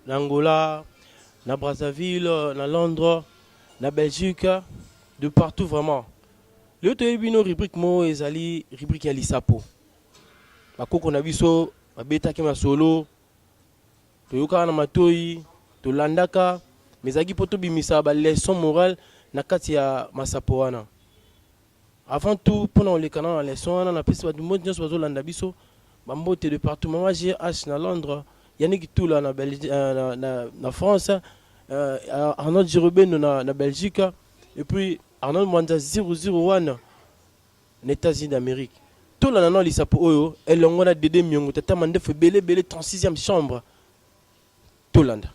Na Angola, na Brazzaville, na Londres, na Belgique, de partout vraiment. Lelo toyebi bino rubrique moko ezali rubrique ya lisapo. Bakoko na biso babetaki masolo, toyokaka na matoyi, tolandaka, mais ezalaki mpo tobimisa ba leçon morale na kati ya masapo wana. Avant tout pona koleka nano na leçon wana napesi bato mbote nionso bazolanda biso ba mbote de partout maman GH na Londres Yannick Tula na, Belgi na, na, na France Arnold Girobendo na, na Belgique et puis Arnold Mwanza 001 na États-Unis d'Amérique. Tolanda nano lisapo oyo elongo na Dede Miongo tata mandefu ebele ebele 36e chambre tolanda.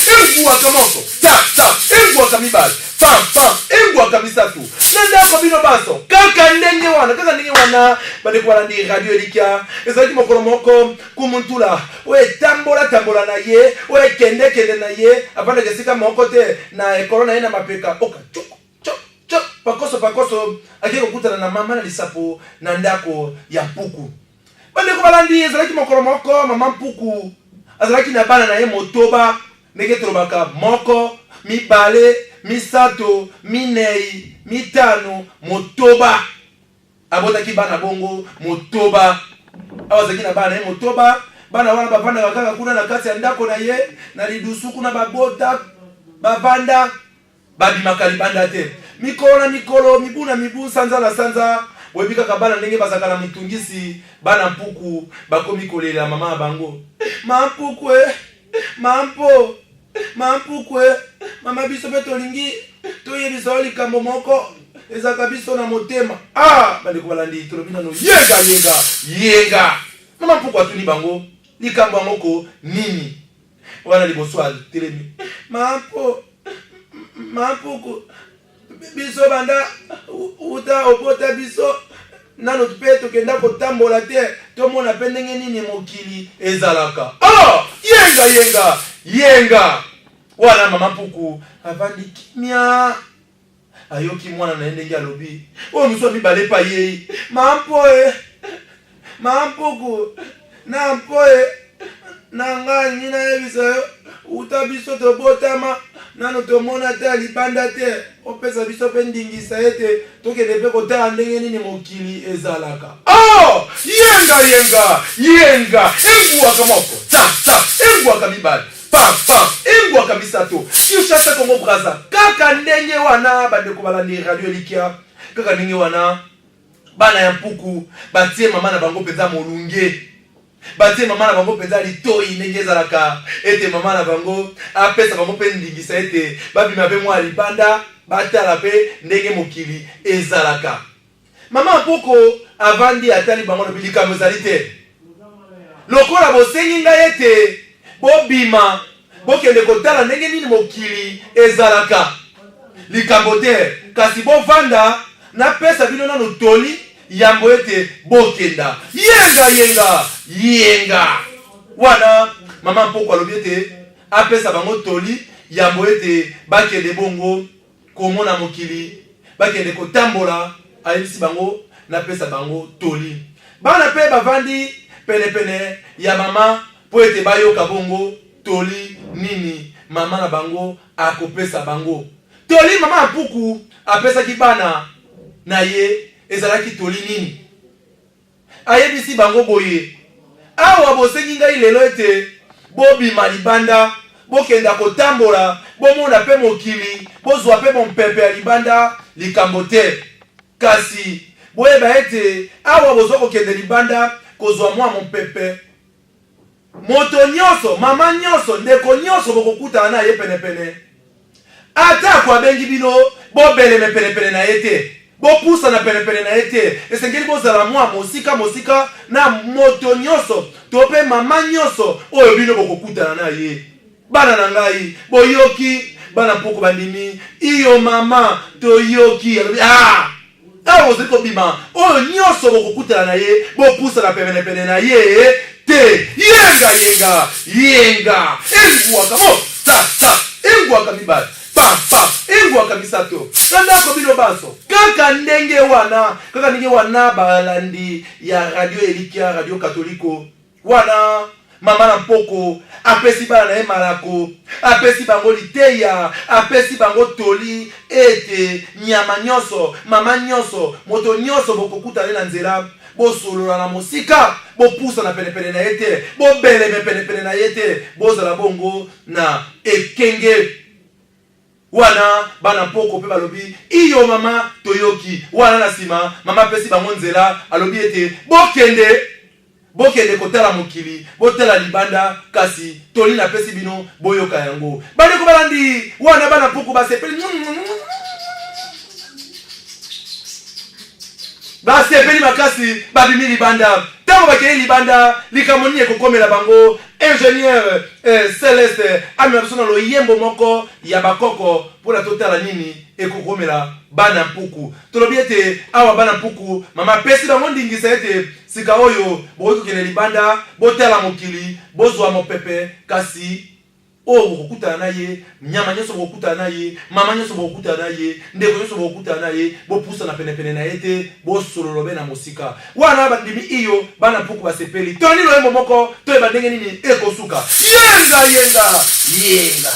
Engwaka moko, ta, ta, engwaka mibale, pam, pam, engwaka misato. Na ndako bino banso, kaka ndenge wana, kaka ndenge wana, bandeko balandi Radio Elikya. Ezalaki mokolo moko, Nkumu Ntula, oyo etambola-tambola na ye, oyo ekende-kende na ye, afandaka esika moko te, na ekolo na ye na mapeka, oka, tchuk, tchuk, tchuk, pakoso, pakoso, akei kokutana na mama na lisapo na ndako ya mpuku. Bandeko balandi, ezalaki mokolo moko, mama mpuku azalaki na bana na ye motoba, ndenge tolobaka, moko, mibale, misato, minei, mitano, motoba. Abotaki bana bongo motoba. Awa azalaki na bana na ye motoba, bana wana bavandaka kaka kuna na kati ya ndako na ye, na lidusu kuna babota, bavanda. Babimaka libanda te. Mikolo na mikolo, mibu na mibu, sanza na sanza, boyebi kaka bana ndenge bazalaka na mitungisi, bana mpuku bakomi kolelela mama na bango, Ma mpuku e, ma mpo, ma mpuku e, mama biso pe tolingi toyebisa yo likambo moko ezalaka biso na motema. Ah! Bandeko balandi, tolobi nano yenga, yenga, yenga! Mama mpuku atuni bango, likambo yango ko nini? Wana liboso atelemi, Ma mpo, ma mpuku, biso banda uta obota biso nano mpe tokenda kotambola te, tomona mpe ndenge nini mokili ezalaka. Oh! Yenga, yenga, yenga! Wana mama mpuku avandi kimia. Ayoki mwana na ye ndenge alobi. Oyo mosusu ya mibale mpe ayei. Ma mpo e, ma mpuku, na mpo e, na ngai alingi nayebisa yo, uta biso tobotama, nano tomona ata libanda te. Opesa biso mpe ndingisa ete tokende mpe kotala ndenge nini mokili ezalaka. Oh! Yenga, yenga, yenga! Engwaka moko, tsa, tsa, engwaka mibale. Pam pam engwaka misato Kinshasa Congo Brazza kaka ndenge wana bandeko balandi radio Elikya kaka ndenge wana bana ya mpuku batie mama na bango mpenza molunge batie mama na bango mpenza litoi ndenge ezalaka ete mama na bango apesa bango mpe ndingisa ete babima mpe mwa libanda batala mpe ndenge mokili ezalaka. Mama Mpoko avandi atali bango alobi likambo ezali te. Lokola bosengi ngai ete bobima bokende kotala ndenge nini mokili ezalaka, likambo te, kasi bovanda napesa bino nanu toli yambo ete bokenda. Yenga yenga yenga! Wana mama Mpoko alobi ete apesa bango toli yambo ete bakende bongo komona mokili, bakende kotambola, ayebisi bango napesa bango toli. Bana mpe bavandi penepene ya mama mpo ete bayoka bongo toli nini mama na bango akopesa bango. Toli mama ya mpuku apesaki bana na ye ezalaki toli nini? Ayebisi bango boye, Awa bosengi ngai lelo ete bobima libanda, bokenda kotambola, bomona mpe mokili, bozwa mpe mompepe ya libanda, likambo te. Kasi boyeba ete awa bozwa kokende libanda kozwa mwa mompepe, Moto nyonso, mama nyonso, ndeko nyonso bokokutana na ye penepene, atako abengi bino, bobeleme penepene na ye te, bopusana penepene na ye te. Esengeli bozala mwa mosika mosika na moto nyonso to mpe mama nyonso oyo bino bokokutana na ye. Bana na ngai, boyoki? Bana mpuku bandimi, Iyo, mama, toyoki. Alobi, Ah! Awa bozali kobima, oyo nyonso bokokutana na ye, bopusana penepene na ye te. Yenga, yenga, yenga, engwaka mo, ta, ta, engwaka mibale, pa, pa, engwaka misato, na ndako bino banso. Kaka ndenge wana, kaka ndenge wana, balandi ya Radio Elikya, Radio Katoliko, wana mama na mpoko. Apesi bana na ye malako, apesi bango liteya, apesi bango toli ete nyama nyonso, mama nyonso, moto nyonso bokokutana ye na nzela, bosolola na mosika, bopusana penepene na ye te, bobeleme penepene na ye te, bozala bongo na ekenge. Wana bana mpoko mpe balobi, Iyo, mama, toyoki. Wana na nsima, mama apesi bango nzela, alobi ete, Bokende, bokende kotala mokili, botala libanda, kasi toli napesi bino, boyoka yango. Bandeko balandi, wana bana mpuku basepeli, basepeli makasi, babimi libanda. Ntango bakei libanda, likambo nini ekokomela bango? Ingenieur eh, Celeste amema biso na loyembo moko ya bakoko mpo na totala nini ekokomela bana mpuku. Tolobi ete awa bana mpuku, mama apesi bango ndingisa ete sika oyo bokoki kokende libanda, botala mokili, bozwa mopepe, kasi Oyo bokokutana na ye, nyama nyonso bokokutana na ye, mama nyonso bokokutana na ye, ndeko nyonso bokokutana na ye, bopusana penepene na ye te, bosolola obe na mosika. Wana bandimi iyo, bana mpuku basepeli. Tolandi loyembo moko, toyeba ndenge nini ekosuka. Yenga, yenga, yenga.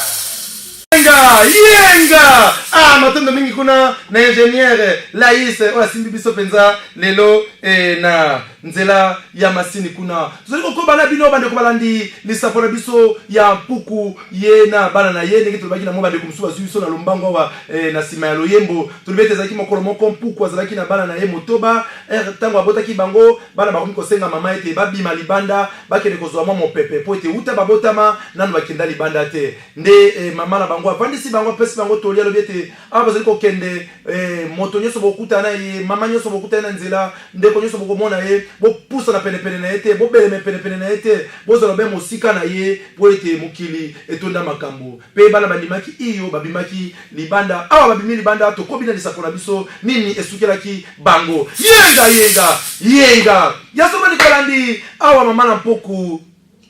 Yenga, yenga! Ah, matondo mingi kuna na ingenieur Laïs oyo asimbi biso mpenza lelo eh, na nzela ya masini kuna. Tozali kokoba na bino bandeko balandi lisapo na biso ya mpuku ye na bana na ye, ndenge tolobaki na mwa bandeko mosusu bazwi biso na lombango awa eh, na nsima ya loyembo. Tolobi ete ezalaki mokolo moko mpuku azalaki na bana na ye motoba. Eh, ntango abotaki bango, bana bakomi kosenga mama ete babima libanda bakende kozwa mwa mopepe mpo ete uta babotama nanu bakenda libanda te. Nde eh, mama na bango avandisi bango, apesi bango toli, alobi ete awa bazali kokende eh, moto nyonso bokutana na ye, mama nyonso bokutani na nzela, ndeko nyonso bokomona ye, bopusana penepene na ye te, bobeleme penepene na ye te, bozala be mosika na ye, mpo ete mokili etonda makambo. Mpe bana bandimaki, iyo, babimaki libanda. Awa babimi libanda, tokobi na lisapo na biso, nini esukelaki bango? Yenga, yenga, yenga! Ya solo likolandi, awa mama na mpoku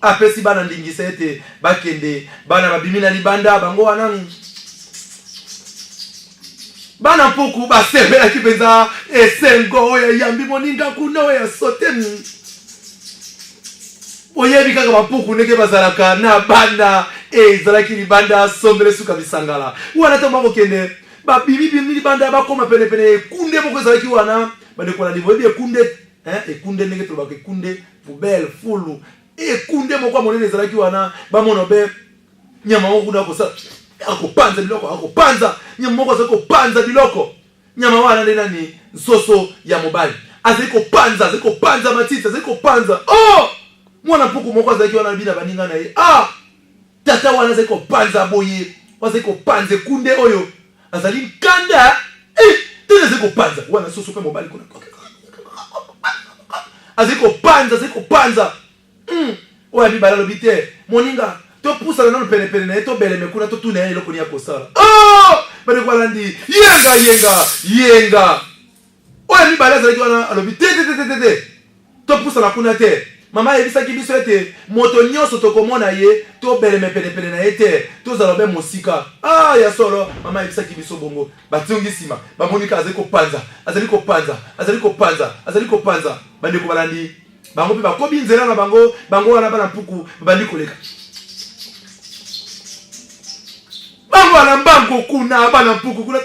Apesi bana ndingisa ete bakende. Bana babimi na libanda, bango wana bana mpuku basepelaki mpenza esengo oyo ayambi moninga kuna oyo asote. Boyebi kaka bampuku ndenge bazalaka na bana, ezalaki libanda sombele suka bisangala wana. Ntango bakokende, babimi bimi libanda, bakoma penepene ekunde moko ezalaki wana. Bandeko na boyebi ekunde, ekunde ndenge tolobaka ekunde, poubelle, fulu, ekunde moko ya monene ezalaki wana. Bamona be nyama moko kuna akosala, akopanza biloko, akopanza nyama moko azali kopanza biloko. Nyama wana nde nani? Nsoso ya mobali azali kopanza, azali kopanza matiti, azali kopanza. Oh, mwana mpuku moko azalaki wana bina baninga na ye. Ah, tata wana azali kopanza boye, azali kopanza ekunde oyo azali nkanda eh, tena azali kopanza wana soso mpe mobali kuna azali kopanza, azali kopanza. Oyo ya mibale alobi te, moninga, topusana nano penepene na ye, tobeleme kuna, totuna ye eloko nini akosala. Oh, bandeko balandi, yenga, yenga, yenga. Oyo ya mibale azalaki wana alobi te, te, te, te, te, te, topusana kuna te. Mama ayebisaki biso ete moto nyonso tokomona ye, tobeleme penepene na ye te, tozala be mosika. Ah, ya solo, mama ayebisaki biso bongo. Bazongi nsima, bamoni kaka azali kopanza, azali kopanza, azali kopanza, azali kopanza. Bandeko balandi, bango mpe bakobi nzela na bango, bango wana bana mpuku babandi koleka. Bango wana mbango kuna, bana mpuku kuna.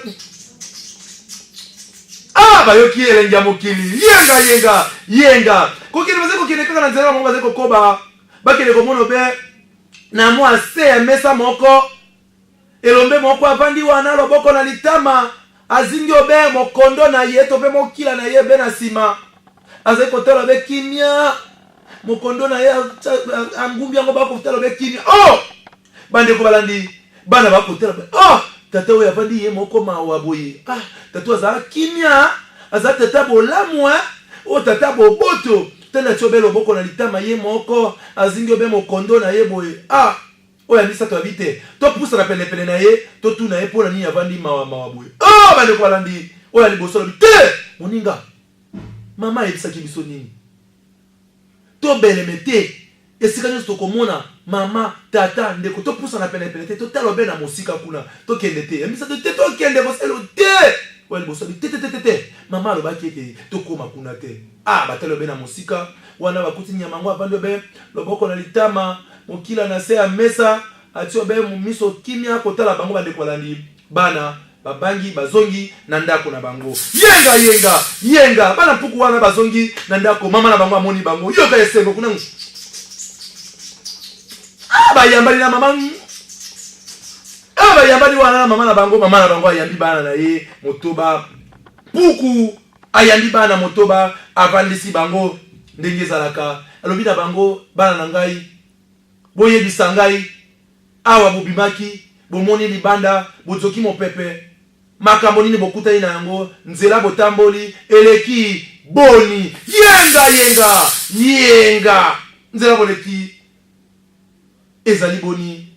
Ah, bayoki elengi ya mokili. Yenga, yenga, yenga. Kokende, bazali kokende kaka na nzela na bango, bazali kokoba. Bakende komona be na mwa se ya mesa moko, elombe moko avandi wana, loboko na litama, azingi obe mokondo na ye to mpe mokila na ye be na nsima, azali kotala obe kimia mokondo na ye, angumbi yango, bakotala obe kimia. Oh, bandeko balandi, bana bakotala, oh, tata oyo avandi ye moko mawa boye. Ah, tata oyo azala kimia, aza tata bolamu, eh? Oyo tata boboto, tala ti obe loboko na litama ye moko, azingi obe mokondo na ye boye. Ah, oyo ya misato abi te, topusana penepene na ye, totuna ye mpo na nini avandi mawa mawa boye. Oh, bandeko balandi, oyo ya liboso alobi te, moninga, mama ayebisaki biso nini? Tobeleme te esika nyonso tokomona mama, tata, ndeko, topusana penepene te, totala obe na mosika kuna, tokende te. Ya misato te, tokende kosala te. Oyo ya liboso alobi te, te, te, te, te, mama alobaki ete tokóma kuna te. Ah, batali obe na mosika wana, bakuti nyama yango avandi obe loboko na litama. mokila na se ya mesa, atie obe miso kimia kotala bango. Bandeko balandi, bana babangi, bazongi na ndako na bango. Yenga, yenga, yenga, bana mpuku wana bazongi na ndako. Mama na bango amoni bango, yoka esengo kuna. Ah, bayambani na mama. Ah, bayambani wana na mama na bango. Mama na bango ayambi bana na ye 8. Puku ayambi bana 8, avandisi bango ndenge ezalaka. Alobi na bango: "Bana na ngai, boyebisa ngai, awa bobimaki, bomoni libanda, bozoki mopepe, makambo nini bokutani na yango? Nzela botamboli eleki boni? Yenga, yenga, yenga, nzela boleki ezali boni?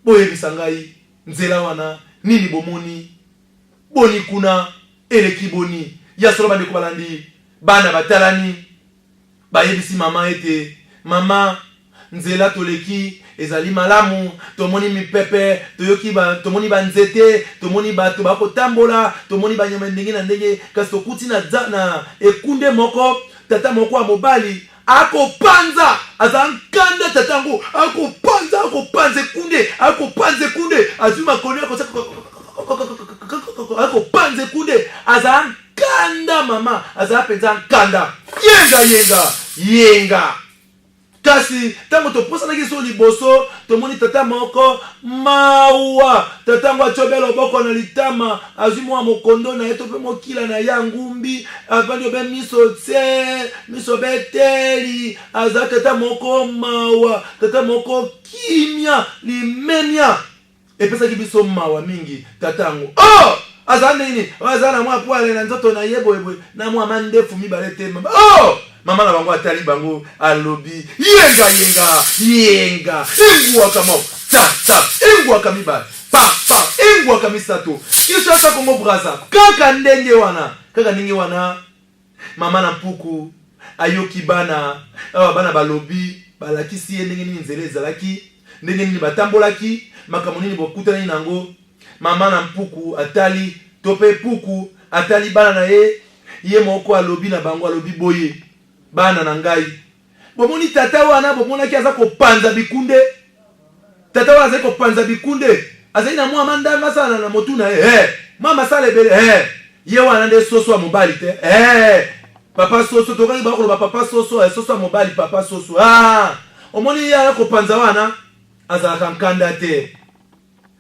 Boyebisa ngai, nzela wana nini bomoni? Boni kuna eleki boni?" Ya solo, bandeko balandi, bana batalani, bayebisi mama ete: "Mama, nzela toleki ezali malamu. Tomoni mipepe, toyoki ba, tomoni banzete, tomoni bato bakotambola, tomoni banyama ndenge na ndenge. Kasi tokuti na ekunde moko tata moko ya mobali akopanza, aza nkanda. Tata yango akopanza, akopanza ekunde, akopanza ekunde, azwi makoni, akopanza ekunde, aza nkanda. Mama, azala mpenza nkanda. Yenga, yenga, yenga. Kasi ntango toposanaki so liboso, tomoni tata moko mawa. Tata yango atiobe loboko na litama, azwi mwa mokondo na ye to mpe mokila na ye, angumbi, avandi obe miso tse, miso beteli. Aza tata moko mawa, tata moko kimia, limemia. Epesaki biso mawa mingi. Tata yango, oh, aza ndenge nini? Aza na mwa poils na nzoto na ye boyeboye, na mwa mandefu mibale te." Oh, mama na bango atali bango, alobi: "Yenga, yenga, yenga, engwaka moko, ta ta, engwaka mibale, pa pa, engwaka misato, Kinshasa, Kongo Braza." Kaka ndenge wana, kaka ndenge wana, mama na mpuku ayoki bana awa. Bana balobi, balakisi ye ndenge nini nzela ezalaki, ndenge nini batambolaki, makambo nini bokutani nango. Mama na mpuku atali, to mpe puku atali bana na ye, ye moko alobi na bango, alobi boye: "Bana na ngai, bomoni tata wana bomonaki aza kopanza bikunde? Tata wana azali kopanza bikunde, azali na mwa mandanga asala na motu na ye, hey, mwa masala ebele, hey. Ye wana nde soso ya mobali te, hey. Papa soso, tokaki bakoloba papa soso, eh, soso ya mobali, papa soso. Ah, omoni ye aya kopanza wana, azalaka nkanda te,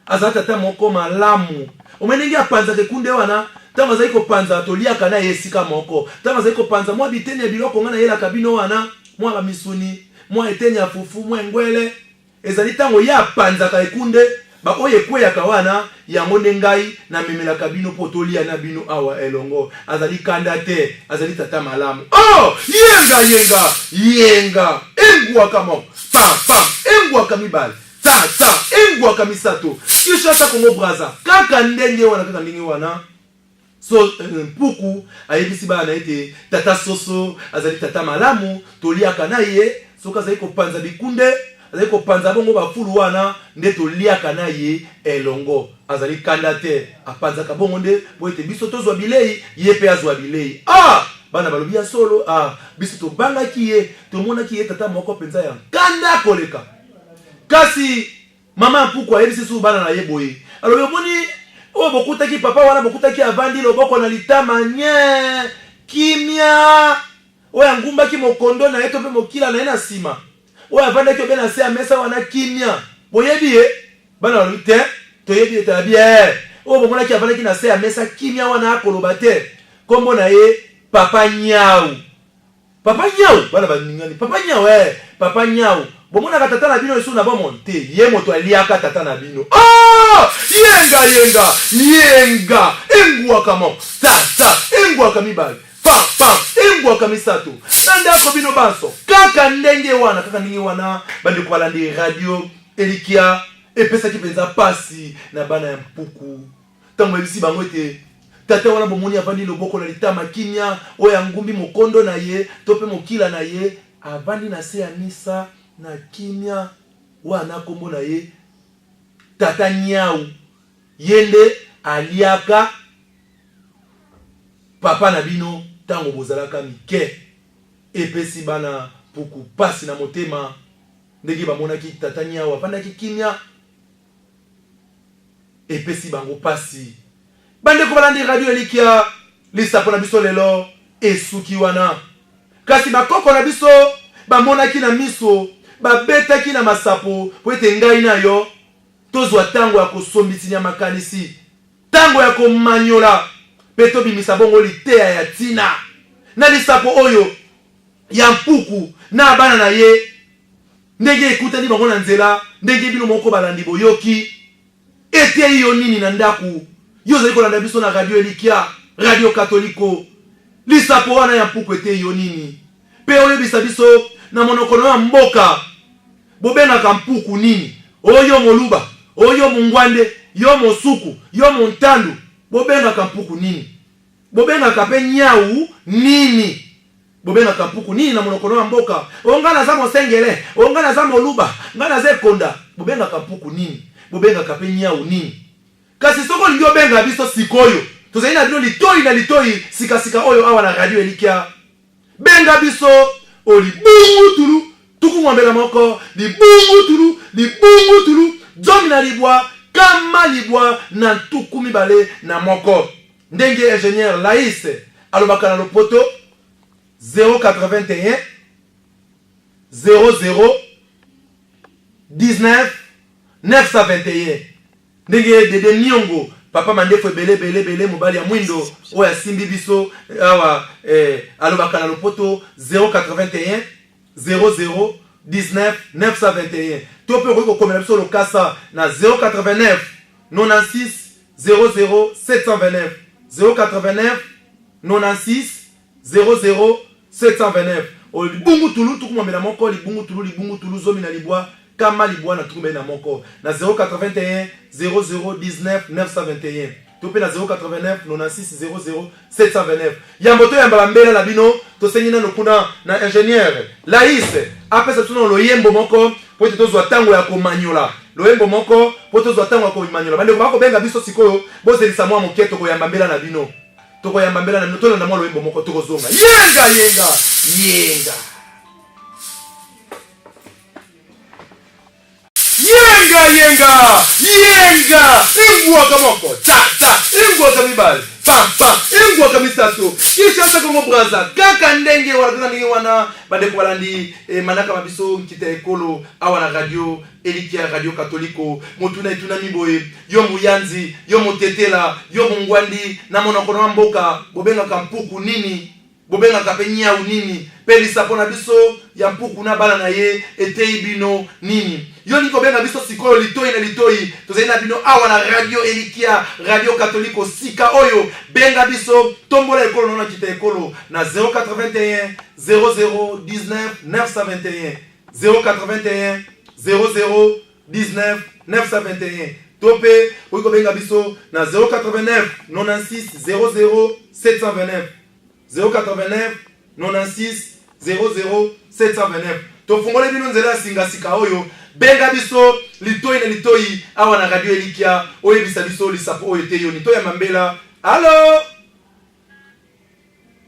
azala tata moko malamu. Omoni ndenge apanzaka ekunde wana? Ntango azali kopanza, toliaka na ye esika moko. Ntango azali kopanza mwa biteni ya biloko ngai nayelaka bino wana, mwa bamisuni, mwa eteni ya fufu, mwa engwele, ezali ntango ye apanzaka ekunde, baoyo ekweyaka wana, yango nde ngai namemelaka bino mpo tolia na bino awa elongo. Azali kanda te, azali tata malamu." Oh, yenga, yenga, yenga, engwaka moko, pam pam, engwaka mibale, ta ta, engwaka misato, Kinshasa, Kongo Braza. Kaka ndenge wana, kaka ndenge wana, so mpuku ayebisi bana na ete tata soso azali tata malamu, toliaka na ye. Soki azali kopanza bikunde, azali kopanza bongo bafulu wana, nde toliaka na ye elongo. Azali kanda te, apanzaka bongo nde po ete biso tozwa bilei, ye mpe azwa bilei." Ah, bana balobi: "Ya solo? Ah, biso tobangaki ye, tomonaki ye tata moko mpenza ya nkanda koleka." Kasi mama ya mpuku ayebisi susu bana na ye boye, alobi: "Omoni oyo bokutaki, papa wana bokutaki avandi loboko na litama nye, kimia, oyo angumbaki mokondo na ye to mpe mokila na ye na nsima, oyo avandaki obe na se ya mesa wana kimia, boyebi ye?" Bana balobi: "Te, toyebi ye te." Abi: "Oyo bomonaki avandaki na se ya mesa kimia wana, akoloba te, nkombo na ye Papa Nyau." "Papa Nyau?" Bana baningani. "Papa Nyau, eh, Papa Nyau. Bomonaka tata na bino lisusu na bomoi te? Ye moto aliaka tata na bino." Oh, yenga, yenga, yenga, engwaka moko, ta ta, engwaka mibale, pam pam, engwaka misato, na ndako bino banso. Kaka ndenge wana, kaka ndenge wana, bandeko balandi Radio Elikia, epesaki mpenza pasi na bana ya mpuku ntango bayebisi bango ete tata wana bomoni avandi loboko na litama kimia, oyo angumbi mokondo na ye to mpe mokila na ye, avandi na se ya misa na kimia wana, nkombo na ye Tata Nyau, ye nde aliaka papa na bino ntango bozalaka mike. Epesi bana mpuku pasi na motema. Ndenge bamonaki tata niawu afandaki kimia, epesi bango pasi. Bandeko balandi Radio Elikya, lisapo na biso lelo esuki wana. Kasi bakoko na biso bamonaki na miso, babetaki na masapo mpo ete ngai na yo tozwa tango ya kosombitinya makanisi, tango ya komanyola mpe tobimisa bongo liteya ya tina na lisapo oyo ya mpuku na bana na ye, ndenge ekutani bango na nzela, ndenge bino moko balandi boyoki. Eteyi yo nini na ndako? Yo ozali kolanda biso na Radio Elikya, Radio Katoliko. Lisapo wana ya mpuku eteyi yo nini? Mpe oyebisa biso na monoko na yo ya mboka, bobengaka mpuku nini? O yo moluba, o yo mungwande, yo mosuku, yo montandu, bobengaka mpuku nini? Bobengaka pe niawu nini? Bobengaka mpuku nini na monoko no ya mboka? O nga naza mosengele, o nga naza moluba, nga naza ekonda. Bobengaka mpuku nini? Bobengaka pe niawu nini? Kasi soki olingi obenga biso sikoyo, tozali na bino litoyi na litoyi sika sika oyo awa na Radio Elikya. Benga biso o libungutulu tuku mwambe na moko, libungutulu, libungutulu 19, 121. Ndenge ingenieur Lais alobaka na lopoto, 081 00 19 921. Ndenge Dede Niongo, papa mandefu ebele ebele ebele, mobali ya mwindo oyo asimbi biso awa eh, alobaka na lopoto 081 00 19 921. To mpe okoki kokomela biso lokasa na 089 96 00 729, 089 96 00 729. Oyo libungu tulu 21, libungu tulu, libungu tulu 19, 121 na 081 00 19 921 to mpe na 089 96 00 729. Yambo toyamba bambela na bino, tosengi nano kuna na ingenieur Lais apesa biso nano loyembo moko mpo ete tozwa ntango ya komanyola. Loyembo moko mpo tozwa ntango ya komanyola. Bandeko bakobenga biso sikoyo, bozelisa mwa moke, tokoyamba mbela na bino. Tokoyamba mbela na bino, tolanda mwa loyembo moko, tokozonga. Yenga, yenga, yenga. Yenga yenga yenga, ingwaka moko ta ta, ingwaka mibale pa pa, ingwaka misato. Kinshasa, Congo Brazza, kaka ndenge wana, kaka ndenge wana. Bandeko balandi eh, manaka ma biso nkita ekolo awa na Radio Elikya, Radio Katoliko. Motuna etunami boye: yo muyanzi, yo motetela, yo mungwandi, na monoko na mboka bobengaka mpuku nini? Bobengaka pe niawu nini? Pe lisapo na biso ya mpuku na bana na ye eteyi bino nini? Yo olingi kobenga biso sikoyo litoyi na litoyi? Tozali na bino awa na Radio Elikya, Radio Katoliko sika oyo. Benga biso, tombola ekolo na yo na nkita ekolo na 081 00 19 921, 081 00 19 921, to pe okoki kobenga biso na 089 96 00 729. 089 96 00 729. Tofungoli bino nzela ya singa sika oyo. Benga biso litoyi na litoyi awa na Radio Elikya, oyebisa biso lisapo oyo eteyi yo nito ya mambela. Allo,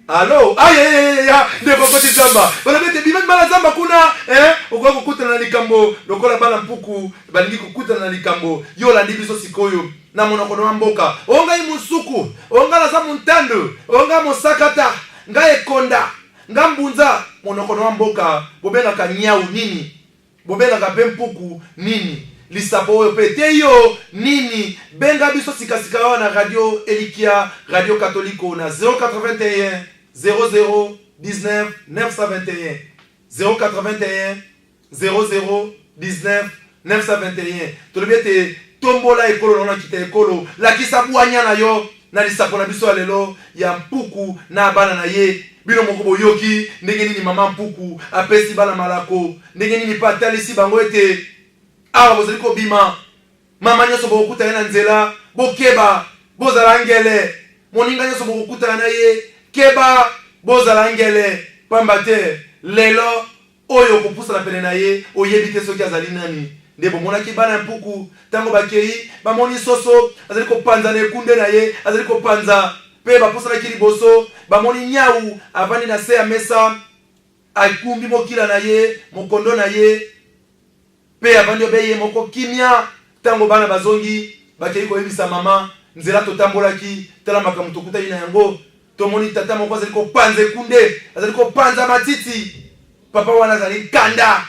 allo, ayeyeyeya, ndeko okoti zamba, balobi ete bima bima na zamba kuna eh, okoki kokutana na likambo lokola bana mpuku balingi kokutana na likambo. Yo olandi biso sikoyo na monoko na mboka: o ngai mosuku, o ngai naza montandu, o ngai mosakata, ngai ekonda, ngai mbunza. Monoko na mboka bobengaka niau nini? Bobengaka mpe mpuku nini? Lisapo oyo mpe eteyi yo nini? Benga biso sikasika awa na Radio Elikya, Radio Katoliko na 081 00 19 921, 081 00 19 921. Tolobi ete tombola ekolo na yo na nkita ekolo, lakisa bwanya na yo na lisapo na biso ya lelo ya mpuku na bana na ye. Bino moko boyoki ndenge nini mama mpuku apesi bana malako, ndenge nini mpe atalisi bango ete awa bozali kobima, mama nyonso bokokuta ye na nzela, bokeba, bozala ngele. Moninga nyonso bokokutana na ye, keba, bozala ngele, pamba te lelo Oyo okopusana pene na ye, oyebi te soki azali nani. Nde bomonaki bana ya mpuku, tango bakei, bamoni soso azali kopanza na ekunde na ye, azali kopanza. Pe bapusanaki liboso, bamoni nyau avandi na se ya mesa, akumbi mokila na ye, mokondo na ye. Mpe avandi obe ye moko kimia. Ntango bana bazongi, bakei koyebisa mama, Nzela totambolaki, tala makambo tokutani na yango. Tomoni tata moko azali kopanza ekunde, azali kopanza matiti. Papa wana azali nkanda,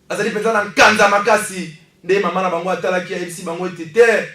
azali mpenza na nkanza makasi. Nde mama na bango atalaki, ayebisi bango ete, Te,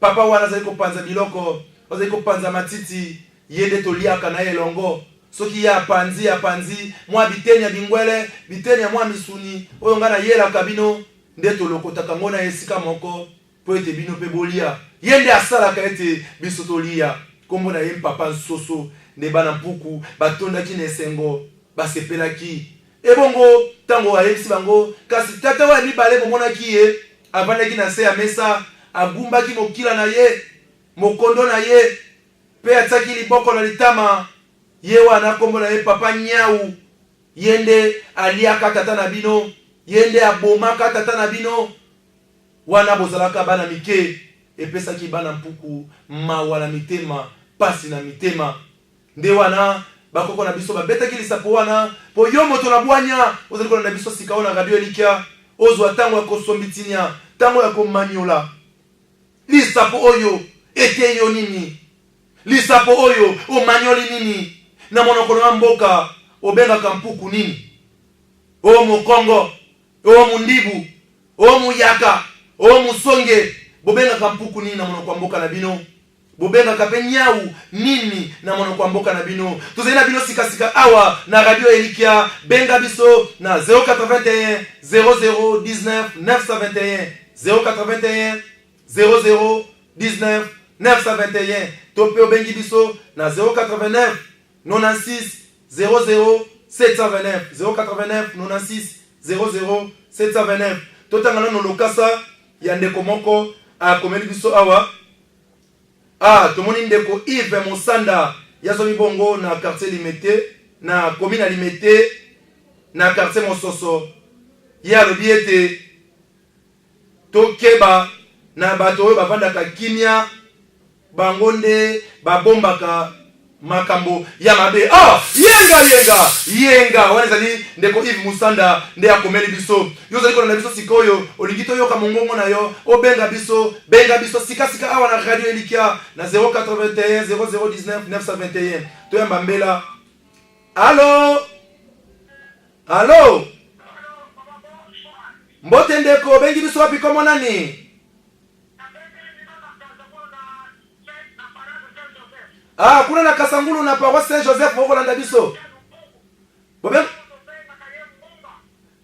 papa wana azali kopanza biloko, azali kopanza matiti, ye nde toliaka na ye elongo. Soki ye apanzi, apanzi mwa biteni ya bingwele, biteni ya mwa misuni oyo ngai nayelaka bino, nde tolokotaka yango na ye esika moko mpo ete bino mpe bolia. Ye nde asalaka ete biso tolia. Nkombo na ye Mpapa Nsoso. Nde bana mpuku batondaki na esengo, basepelaki. Ebongo ntango ayebisi bango, kasi tata oyo ya mibale bomonaki ye avandaki na nse ya mesa, agumbaki mokila na ye, mokondo na ye, mpe atiaki liboko na litama, ye wana nkombo na ye Papa Nyau. Ye nde aliaka tata na bino, ye nde abomaka tata na bino. Wana bozalaka bana mike, epesaki bana mpuku mawa na mitema, pasi na mitema. Nde wana bakoko na biso babetaki lisapo wana mpo yo moto na bwanya ozali kolanda biso sika oyo na Radio Elikya, ozwa tango ya kosombitinya, tango ya komanyola. Lisapo oyo eteyi yo nini? Lisapo oyo omanyoli nini? Na monoko na mboka obengaka mpuku nini? O mokongo, o mundibu, o muyaka, o musonge, bobengaka mpuku nini na monoko ya mboka na bino? Bobengaka pe niawu nini na monoko ya mboka na bino? Tozali na bino sika sika awa na Radio Elikya. Benga biso na 081 00 19 921, 081 00 19 921, to pe obengi biso na 089 96 00 729, 089 96 00 729. Totanga nano lokasa ya ndeko moko akomeli biso awa. Ah, tomoni ndeko Yves Mosanda yazwami bongo na quartier Limete, na commune ya Limete, na quartier Mososo. Ye alobi ete tokeba na bato oyo bavandaka kimia, bango nde babombaka makambo ya mabe. Ah, yenga yenga yenga, wana ezali ndeko Yves Musanda nde akomeli biso. Yo ozali kolanda biso sikoyo, olingi toyoka mongongo na yo, obenga biso, benga biso sika sika awa na Radio Elikya na 081 0019 921. Toyamba mbela. Allo, allo, mbote ndeko, obengi biso wapi, kombo nani? Ah, kuna na Kasangulu na paroisse Saint Joseph bokolanda biso. Bobe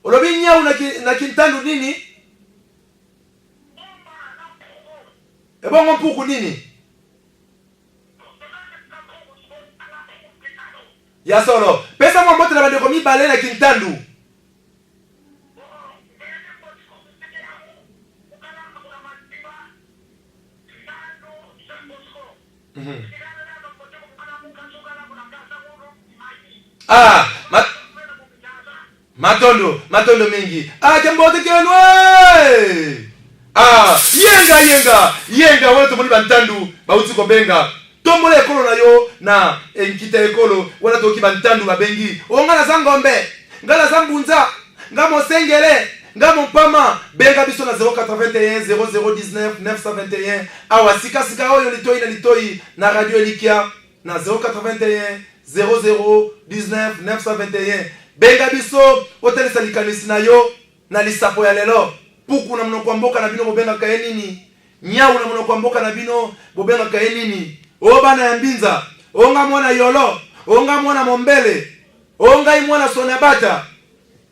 Olobi nyau na, ki, na kintandu nini? Ebongo mpuku nini? Ya solo. Pesa mwa mbote na bandeko mibale na kintandu. Ah, ma matondo, matondo mingi. Ah, kembote kenwe. Ah, yenga yenga, yenga wana tomoni bantandu bauti kobenga. Tombola ekolo na yo na enkita ekolo wana toki bantandu babengi. O nga naza ngombe, nga naza mbunza, nga mosengele, Nga mompama, benga biso na 081 0019 921 awa sika sika oyo litoyi na litoyi na Radio Elikya na 081 0019 921. Benga biso otalisa likanisi na yo na lisapo ya lelo. Puku na monoko ya mboka na bino bobengaka ye nini? Nyau na monoko ya mboka na bino bobengaka ye nini? O bana ya mbinza, o nga mwana yolo, o nga mwana mombele, o ngai mwana sonabata.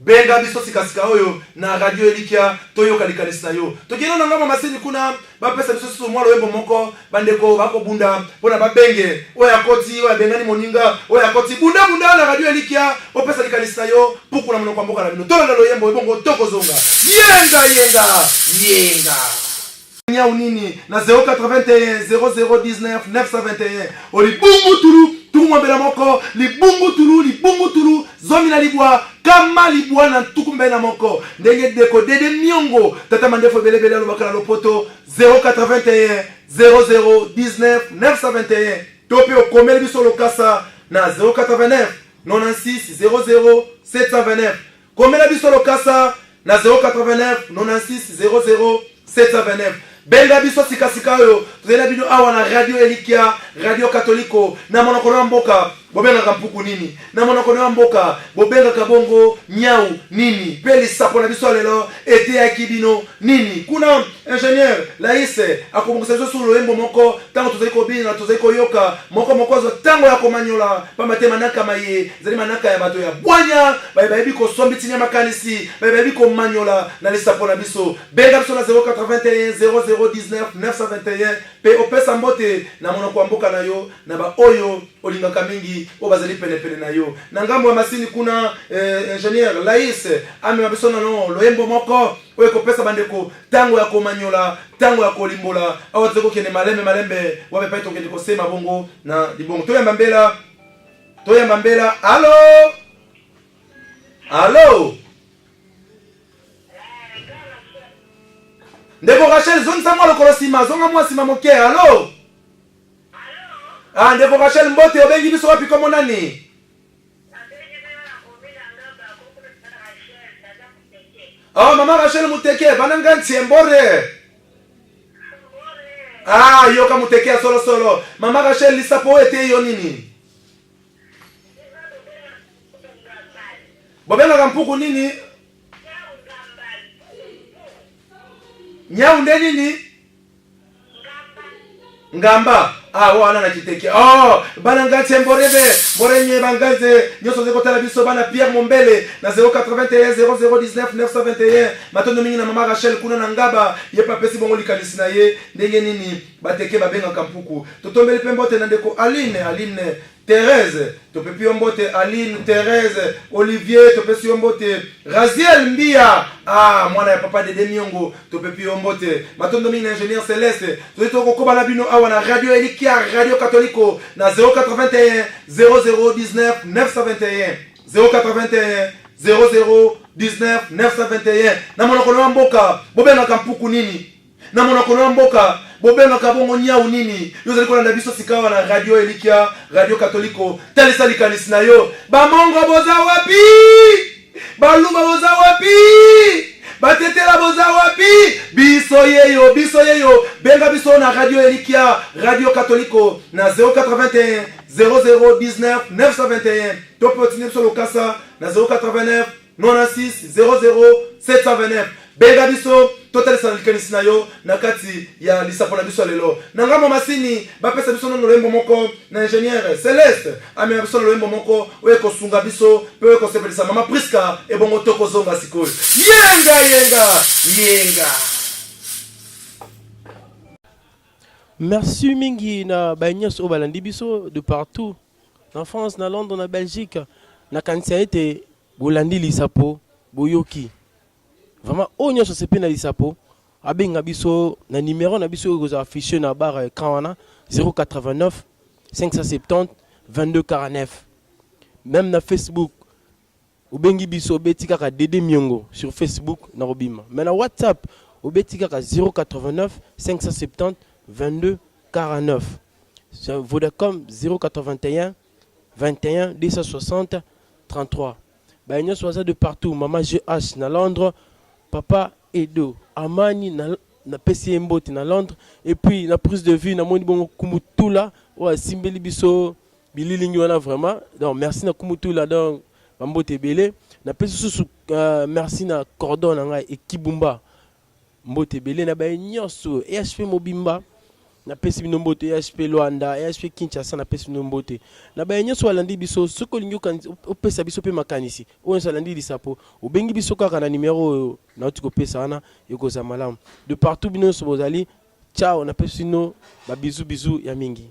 Benga biso sika sika oyo na Radio Elikya toyoka likanisi na yo. Tokende na ngambo masini kuna bapesa biso susu mwa loyembo moko. Bandeko bakobunda mpo na babenge oyo akoti, oyo abengani moninga, oyo akoti. Bunda bunda na Radio Elikya opesa likanisi na yo puku na monoko ya mboka na bino. Tolanda loyembo ebongo tokozonga. Yenga yenga yenga. Nyau nini na 081 0019 921 olibungu tulu tuku mwambe na moko libungu tulu libungu tulu zomi na libwa kama libwa na ntuku mibale na moko ndenge deko dede miongo tata mandefu ebelebele alobaka na lopoto 081 0019 921 to mpe okomeli biso lokasa na 089 96 00 729 komela biso lokasa. na 089 96 00 729. Benga biso sikasika oyo tozali na bino awa na Radio Elikya, Radio Katoliko. Na monoko na mboka bobengaka mpuku nini? Na monoko na mboka bobengaka bongo nyau nini? Mpe lisapo na biso ya lelo eteyaki bino nini? Kuna ingénieur Laïs akobongisa biso solo loyembo moko ntango tozali kobina, tozali koyoka moko moko azwa ntango ya komanyola, pamba te manaka maye ezali manaka ya bato ya bwanya, baye bayebi kosombi makanisi, baye bayebi komanyola na lisapo na biso. Benga biso na 081 0019 921 mpe opesa mbote na monoko ya mboka na yo na baoyo olingaka mingi oyo bazali penepene na yo. Na ngambo ya masini kuna, ingénieur Laïs amema biso nano loyembo moko oyo ekopesa bandeko ntango ya komanyola, ntango ya kolimbola. Awa tozali kokende malembe malembe, wapi epai tokende kosema bongo na libongo. Toyamba mbela, toyamba mbela. Allo, allo, ndeko Rachel, zongisa mwa lokolo nsima, zonga mwa nsima moke. Allo, ah, ndeko Rachel, mbote. Obengi biso wapi? Kombo nani? Oh, mama Rachel Muteke, bananga ntiembore. Ah, yoka Muteke ya solo solo. Mama Rachel, lisapo oyo eteyi yo nini? Bobengaka mpuku nini? Nyau nde nini? Ngamba. Ah, wana na kiteke. Oh, bana nganze mborebe mborenye banganze nyonso ozali kotala biso, bana Pierre Mombele na 081 0019 921. Matondo mingi na mama Rachel kuna na Ngaba, ye mpe apesi bongo likanisi na ye ndenge nini bateke babengaka mpuku. Totombeli mpe mbote na ndeko Aline, Aline Thérèse, topepi yo mbote. Aline Thérèse Olivier, topesi yo mbote. Raziel Mbia, ah, mwana ya papa Dede Miongo, topepi yo mbote. Matondo mingi na ingénieur Céleste. Tozali tokokoba na bino awa na Radio Elikia, Radio Katoliko, na 081 0019 921, 081 0019 921. Na monoko na mboka bobengaka mpuku nini? Na monoko na mboka bobengaka bongo nyau nini? Yo ozali kolanda biso sikawa na Radio Elikia, Radio Katoliko, talisa likanisi na yo. Bamongo boza wapi? Baluba boza wapi? Batetela boza wapi? Biso yeyo, biso yeyo. Benga biso na Radio Elikia, Radio Katoliko, na 081 0019 921, to mpe otindi biso lokasa na 089 96 00 729. Benga biso, totalisa na likanisi na yo na kati ya lisapo na biso ya lelo. Na ngambo masini bapesa biso nano loyembo moko na ingénieur Celeste amema biso na loyembo moko oyo ekosunga biso mpe oyo ekosepelisa mama Priska. Ebongo tokozonga sikoyo. Yenga, yenga, yenga. Merci mingi na baye nyonso oyo balandi biso de partout, na France, na Londres, na Belgique. Nakanisa ete bolandi lisapo, boyoki vraiment. Oyo nyonso asepe na lisapo, abenga biso na numero na biso oyo ekozala affiché na barre écran wana, 089 570 22 49. Même na Facebook, obengi biso, obeti kaka Dede Miongo sur Facebook na kobima. Mais na WhatsApp, obeti kaka 089 570 22 49. Sur Vodacom, 081 21 260 33. Baye nyonso baza de partout, mama GH na Londres, papa Edo Amani na napesi ye mbote na Londres. Et puis na prise de vue namoni bongo Kumutula oyo asimbeli biso bililingi wana vraiment. Donc merci na Kumutula, donc bambote ebele. Napesi susu merci na cordon na ngai Ekibumba, mbote ebele na baye nyonso EHP mobimba. Napesi bino mbote EHP Luanda, EHP Kinshasa, napesi bino mbote na baye nyonso balandi biso. Soki olingi opesa biso mpe makanisi, oyo nyonso alandi lisapo, obengi biso kaka na numero oyo nauti kopesa wana, ekozala malamu. De partout bino nyonso bozali, ciao, napesi bino ba bisous, bisous ya mingi.